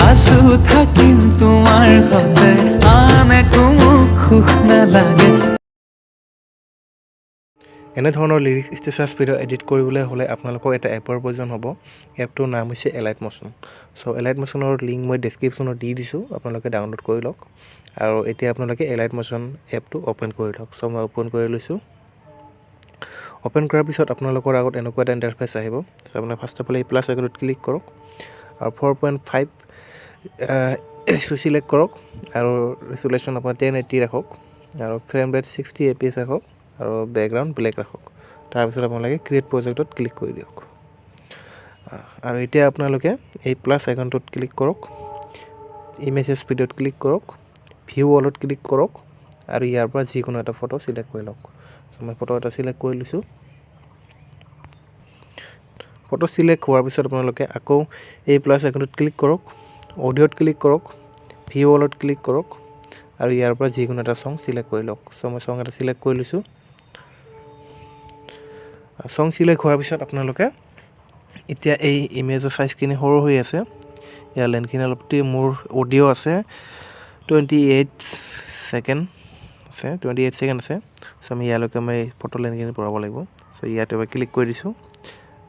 আছো থাকিম তোমাৰ সতে, আন একো মোক সুখ নালাগে। এনেধৰণৰ লিৰিক্স ষ্টেটাছ ভিডিঅ' এডিট কৰিবলৈ হ'লে আপোনালোকক এটা এপৰ প্ৰয়োজন হ'ব। এপটোৰ নাম হৈছে এলাইট মোশ্যন। চ' এলাইট মোশ্যনৰ লিংক মই ডেছক্ৰিপশ্যনত দি দিছোঁ, আপোনালোকে ডাউনলোড কৰি লওক। আৰু এতিয়া আপোনালোকে এলাইট মোশ্যন এপটো অ'পেন কৰি লওক। চ' মই অ'পেন কৰি লৈছোঁ। অ'পেন কৰাৰ পিছত আপোনালোকৰ আগত এনেকুৱা এটা ইণ্টাৰফেচ আহিব। চ' আপোনালোকে ফাৰ্ষ্ট অফ অল এই প্লাছ আইকনত ক্লিক কৰক আৰু 4.5 চিলেক্ট কৰক আৰু ৰিজলিউশ্যন আপোনাৰ 1080 ৰাখক আৰু ফ্ৰেম ৰেট 60 FPS ৰাখক আৰু বেকগ্ৰাউণ্ড ব্লেক ৰাখক। তাৰপিছত আপোনালোকে ক্ৰিয়েট প্ৰজেক্টত ক্লিক কৰি দিয়ক। আৰু এতিয়া আপোনালোকে এই প্লাছ আইকনটোত ক্লিক কৰক, ইমেজেছ ভিডিঅ'ত ক্লিক কৰক, ভিউ অলত ক্লিক কৰক আৰু ইয়াৰ পৰা যিকোনো এটা ফটো চিলেক্ট কৰি লওক। মই ফটো এটা চিলেক্ট কৰি লৈছোঁ। ফটো চিলেক্ট হোৱাৰ পিছত আপোনালোকে আকৌ এই প্লাছ আইকনটোত ক্লিক কৰক, অডিঅ'ত ক্লিক কৰক, ভিউ অলত ক্লিক কৰক আৰু ইয়াৰ পৰা যিকোনো এটা ছং চিলেক্ট কৰি লওক। চ' মই ছং এটা চিলেক্ট কৰি লৈছোঁ। ছং চিলেক্ট হোৱাৰ পিছত আপোনালোকে এতিয়া এই ইমেজৰ চাইজখিনি সৰু হৈ আছে, ইয়াৰ লেন্থখিনি অলপ, মোৰ অডিঅ' আছে 28 ছেকেণ্ড আছে, 28 ছেকেণ্ড আছে। চ' আমি ইয়ালৈকে মই ফটো লেন্থখিনি বঢ়াব লাগিব। চ' ইয়াত এবাৰ ক্লিক কৰি দিছোঁ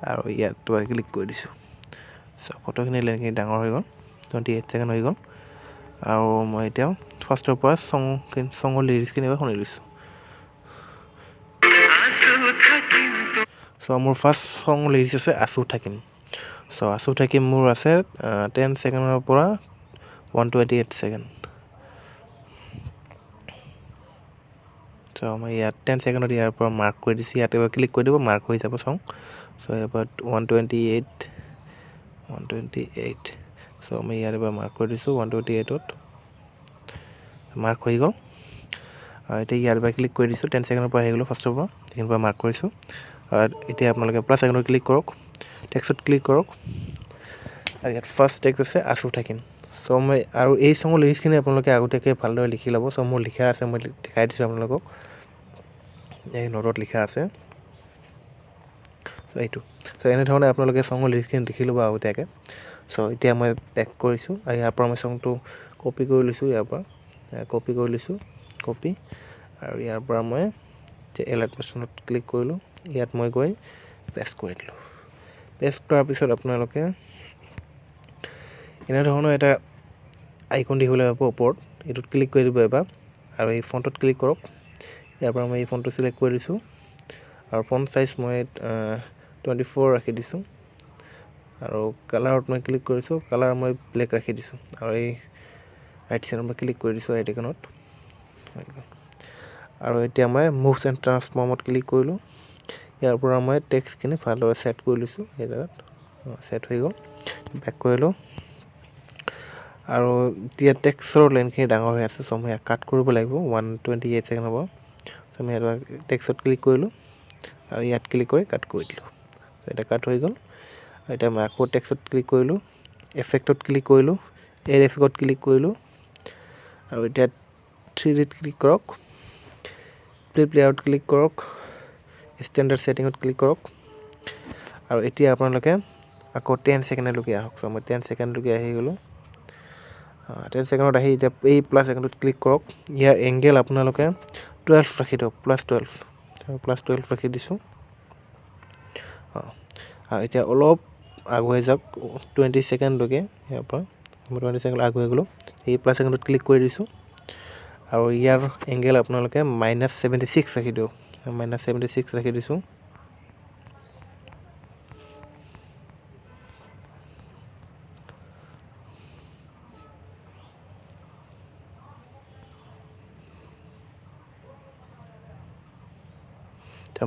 আৰু ইয়াত এবাৰ ক্লিক কৰি দিছোঁ। চ' ফটোখিনি লেন্থখিনি ডাঙৰ হৈ গ'ল, 28 ছেকেণ্ড হৈ গ'ল। আৰু মই এতিয়া ফাৰ্ষ্টৰ পৰা ছঙৰ লিৰিক্সখিনি এবাৰ শুনি লৈছোঁ। চ' মোৰ ফাৰ্ষ্ট ছং লিৰিক্স আছে আছো থাকিম। চ' আছো থাকিম মোৰ আছে 10 ছেকেণ্ডৰ পৰা 128 ছেকেণ্ড। চ' মই ইয়াত 10 ছেকেণ্ডত ইয়াৰ পৰা মাৰ্ক কৰি দিছোঁ। ইয়াত এবাৰ ক্লিক কৰি দিব, মাৰ্ক হৈ যাব ছং। চ' ইয়াৰ পৰা 128, 128। চ' মই ইয়াত এবাৰ মাৰ্ক কৰি দিছোঁ, 128ত মাৰ্ক হৈ গ'ল। এতিয়া ইয়াত এবাৰ ক্লিক কৰি দিছোঁ, 10 ছেকেণ্ডৰ পৰা আহি গ'লোঁ ফাৰ্ষ্টৰ পৰা, সেইখিনিৰ পৰা মাৰ্ক কৰিছোঁ। এতিয়া আপোনালোকে প্লাছ আইকনত ক্লিক কৰক, টেক্সত ক্লিক কৰক আৰু ইয়াত ফাৰ্ষ্ট টেক্সট আছে আছো থাকিম। চ' মই আৰু এই ছঙৰ লিৰিক্সখিনি আপোনালোকে আগতীয়াকৈ ভালদৰে লিখি ল'ব। চ' মোৰ লিখা আছে, মই দেখাই দিছোঁ আপোনালোকক, এই নোটত লিখা আছে। চ' এইটো, চ' এনেধৰণে আপোনালোকে ছঙৰ লিৰিক্সখিনি লিখি ল'ব আগতীয়াকৈ। চ' এতিয়া মই বেক কৰিছোঁ আৰু ইয়াৰ পৰা মই ছংটো কপি কৰি লৈছোঁ, ইয়াৰ পৰা কপি কৰি লৈছোঁ, কপি। আৰু ইয়াৰ পৰা মই এলাইট মোশ্যনত ক্লিক কৰিলোঁ, ইয়াত মই গৈ পেষ্ট কৰি দিলোঁ। পেষ্ট কৰাৰ পিছত আপোনালোকে এনেধৰণৰ এটা আইকন দেখিবলৈ পাব ওপৰত, এইটোত ক্লিক কৰি দিব এবাৰ আৰু এই ফণ্টত ক্লিক কৰক। ইয়াৰ পৰা মই এই ফণ্টটো চিলেক্ট কৰি দিছোঁ আৰু ফণ্ট চাইজ মই 24 ৰাখি দিছোঁ আৰু কালাৰত মই ক্লিক কৰিছোঁ, কালাৰ মই ব্লেক ৰাখি দিছোঁ আৰু এই ৰাইট চাইডত মই ক্লিক কৰি দিছোঁ ৰাইট আইকনত। আৰু এতিয়া মই মুভছ এণ্ড ট্ৰান্সফৰ্মত ক্লিক কৰিলোঁ। ইয়াৰ পৰা মই টেক্সটখিনি ভালদৰে ছেট কৰি লৈছোঁ, এই জেগাত ছেট হৈ গ'ল। বেক কৰিলোঁ আৰু এতিয়া টেক্সটৰ লেন্থখিনি ডাঙৰ হৈ আছে, চ' মই ইয়াক কাট কৰিব লাগিব, 128 ছেকেণ্ড হ'ব। চ' মই ইয়াত টেক্সটত ক্লিক কৰিলোঁ আৰু ইয়াত ক্লিক কৰি কাট কৰি দিলোঁ। চ' এতিয়া কাট হৈ গ'ল। এতিয়া মই আকৌ টেক্সটত ক্লিক কৰিলোঁ, এফেক্টত ক্লিক কৰিলোঁ, এড এফেক্টত ক্লিক কৰিলোঁ আৰু এতিয়া থ্ৰী ডিত ক্লিক কৰক, ফ্লিপ লেয়াৰত ক্লিক কৰক, ষ্টেণ্ডাৰ্ড ছেটিঙত ক্লিক কৰক আৰু এতিয়া আপোনালোকে আকৌ 10 ছেকেণ্ডলৈকে আহক। চ' মই 10 ছেকেণ্ডলৈকে আহি গ'লোঁ। 10 ছেকেণ্ডত আহি এতিয়া এই প্লাছ আইকনটোত ক্লিক কৰক। ইয়াৰ এংগেল আপোনালোকে 12 ৰাখি দিয়ক, প্লাছ টুৱেল্ভ ৰাখি দিছোঁ। আৰু এতিয়া অলপ আগুৱাই যাওক 20 ছেকেণ্ডলৈকে, ইয়াৰ পৰা মই 20 ছেকেণ্ড আগুৱাই গ'লোঁ, এই প্লাছ আইকনটোত ক্লিক কৰি দিছোঁ আৰু ইয়াৰ এংগেল আপোনালোকে মাইনাছ ছেভেণ্টি ছিক্স ৰাখি দিয়ক, মাইনাছ ছেভেণ্টি ছিক্স ৰাখি দিছোঁ।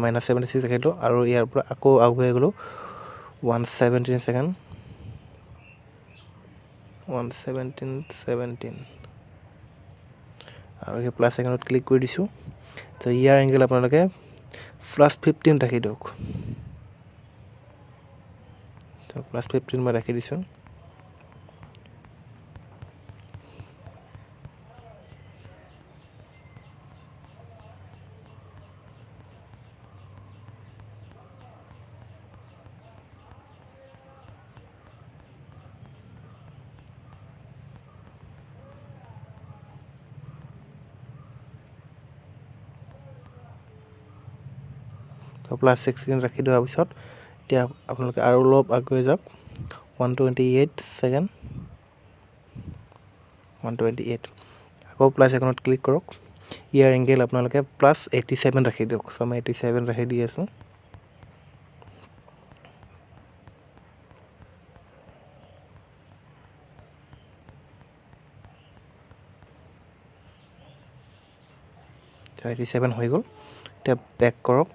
মাইনাছ ছেভেণ্টি ছিক্স ৰাখি দিলোঁ আৰু ইয়াৰ পৰা আকৌ আগুৱাই গ'লোঁ 117 ছেকেণ্ড, 117 17 আৰু সেই প্লাছ আইকনত ক্লিক কৰি দিছোঁ। তো ইয়াৰ এংগেল আপোনালোকে প্লাছ ফিফটিন ৰাখি দিয়ক। তো প্লাছ ফিফটিন মই ৰাখি দিছোঁ। চ' +16 ৰাখি দিয়াৰ পিছত এতিয়া আপোনালোকে আৰু অলপ আগুৱাই যাওক, 128 ছেকেণ্ড, 128। আকৌ প্লাছ আইকনত ক্লিক কৰক। ইয়াৰ এংগেল আপোনালোকে +87 ৰাখি দিয়ক। চ' মই 87 ৰাখি দি আছোঁ। 87 হৈ গ'ল। এতিয়া বেক কৰক,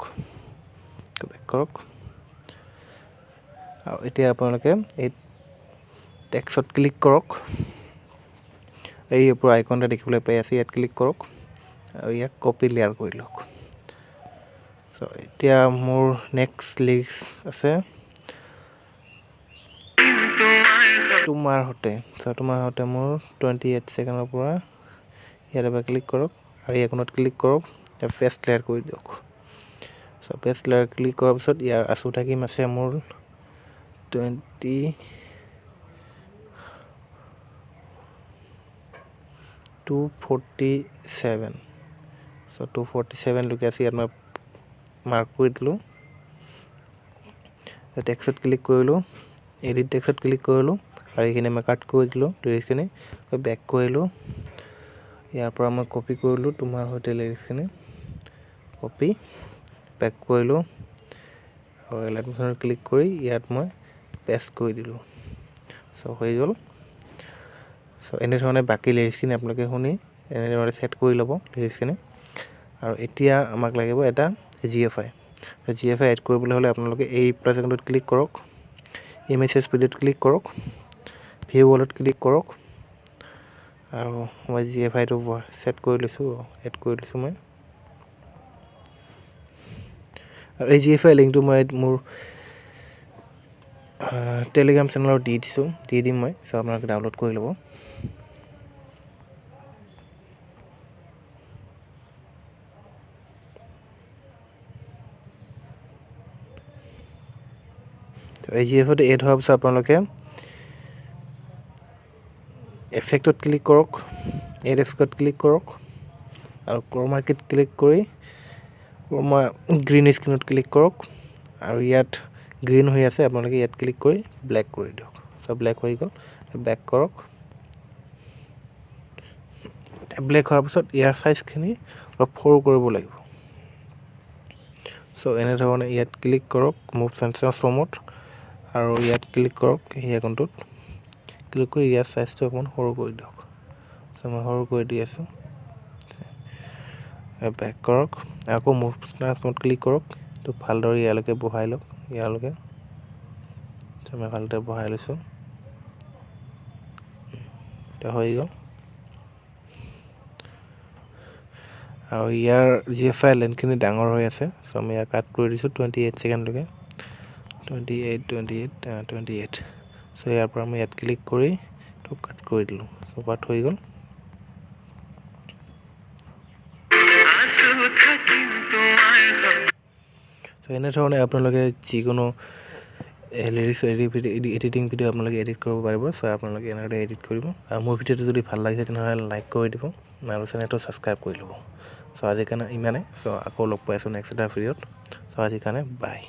বেক কৰক। আৰু এতিয়া আপোনালোকে এই টেক্সত ক্লিক কৰক। এই ওপৰৰ আইকন এটা দেখিবলৈ পাই আছে, ইয়াত ক্লিক কৰক আৰু ইয়াক কপি লেয়াৰ কৰি লওক। চ' এতিয়া মোৰ নেক্সট লিৰিক্স আছে তোমাৰ সতে। চ' তোমাৰ সতে মোৰ 28 ছেকেণ্ডৰ পৰা ইয়াত এবাৰ ক্লিক কৰক আৰু এই আইকনত ক্লিক কৰক, পেষ্ট লেয়াৰ কৰি দিয়ক। চ' পেষ্ট লেয়াৰ ক্লিক কৰাৰ পিছত ইয়াৰ আঁচু থাকিম আছে মোৰ 2:47। চ' 2:47লৈকে আছে, ইয়াত মই মাৰ্ক কৰি দিলোঁ। টেক্সত ক্লিক কৰিলোঁ, এডিট টেক্সত ক্লিক কৰিলোঁ আৰু এইখিনি মই কাট কৰি দিলোঁ লিৰিক্সখিনি, বেক কৰিলোঁ। ইয়াৰ পৰা মই কপি কৰিলোঁ তোমাৰ সৈতে লিৰিক্সখিনি, কপি বেক কৰিলোঁ আৰু এলাইট মোশ্যনত ক্লিক কৰি ইয়াত মই পেষ্ট কৰি দিলোঁ। চ' হৈ গ'ল। চ' এনেধৰণে বাকী লিৰিক্সখিনি আপোনালোকে শুনি এনেধৰণে ছেট কৰি ল'ব লিৰিক্সখিনি। আৰু এতিয়া আমাক লাগিব এটা G F I. G F I add কৰিবলৈ হ'লে আপোনালোকে এই প্লাছ আইকনটোত ক্লিক কৰক, ইমেজেছ ভিডিঅ'ত ক্লিক কৰক, ভিউ ৱালত ক্লিক কৰক আৰু মই জি এফ আইটো ছেট কৰি লৈছোঁ, এড কৰি লৈছোঁ মই। আৰু এই জি এফ আই লিংকটো মই মোৰ টেলিগ্ৰাম চেনেলত দি দিছোঁ, দি দিম মই। চ' আপোনালোকে ডাউনলোড কৰি ল'ব। এই জি এফত এড হোৱাৰ পিছত আপোনালোকে এফেক্টত ক্লিক কৰক, এড এফেক্টত ক্লিক কৰক আৰু ক্ৰমাকিত ক্লিক কৰি ক্ৰমা গ্ৰীণ স্ক্ৰীণত ক্লিক কৰক আৰু ইয়াত গ্ৰীণ হৈ আছে, আপোনালোকে ইয়াত ক্লিক কৰি ব্লেক কৰি দিয়ক। চ' ব্লেক হৈ গ'ল, বেক কৰক। ব্লেক হোৱাৰ পিছত ইয়াৰ চাইজখিনি অলপ সৰু কৰিব লাগিব। চ' এনেধৰণে ইয়াত ক্লিক কৰক মুভ ট্ৰান্সফৰ্মত আৰু ইয়াত ক্লিক কৰক এই আইকনটোত ক্লিক কৰি ইয়াৰ চাইজটো অকণমান সৰু কৰি দিয়ক। চ' মই সৰু কৰি দি আছোঁ। বেক কৰক, আকৌ মুভ ট্ৰান্সফৰ্মত ক্লিক কৰক, তো ভালদৰে ইয়ালৈকে বহাই লওক, ইয়ালৈকে। চ' মই ভালদৰে বহাই লৈছোঁ, এতিয়া হৈ গ'ল। আৰু ইয়াৰ জি এফ আই লেন্থখিনি ডাঙৰ হৈ আছে, চ' মই ইয়াক কাট কৰি দিছোঁ 28 ছেকেণ্ডলৈকে, 28, 28, 28। চ' ইয়াৰ পৰা মই ইয়াত ক্লিক কৰি তো কাট কৰি দিলোঁ। চ' কাট হৈ গ'ল। চ' এনেধৰণে আপোনালোকে যিকোনো লিৰিক্স এডিটিং ভিডিঅ' আপোনালোকে এডিট কৰিব পাৰিব। চ' আপোনালোকে এনেদৰে এডিট কৰিব। আৰু মোৰ ভিডিঅ'টো যদি ভাল লাগিছে তেনেহ'লে লাইক কৰি দিব আৰু চেনেলটো ছাবস্ক্ৰাইব কৰি ল'ব। চ' আজিৰ কাৰণে ইমানে। চ' আকৌ লগ পাই আছোঁ নেক্সট এটা ভিডিঅ'ত। চ' আজিৰ কাৰণে বাই।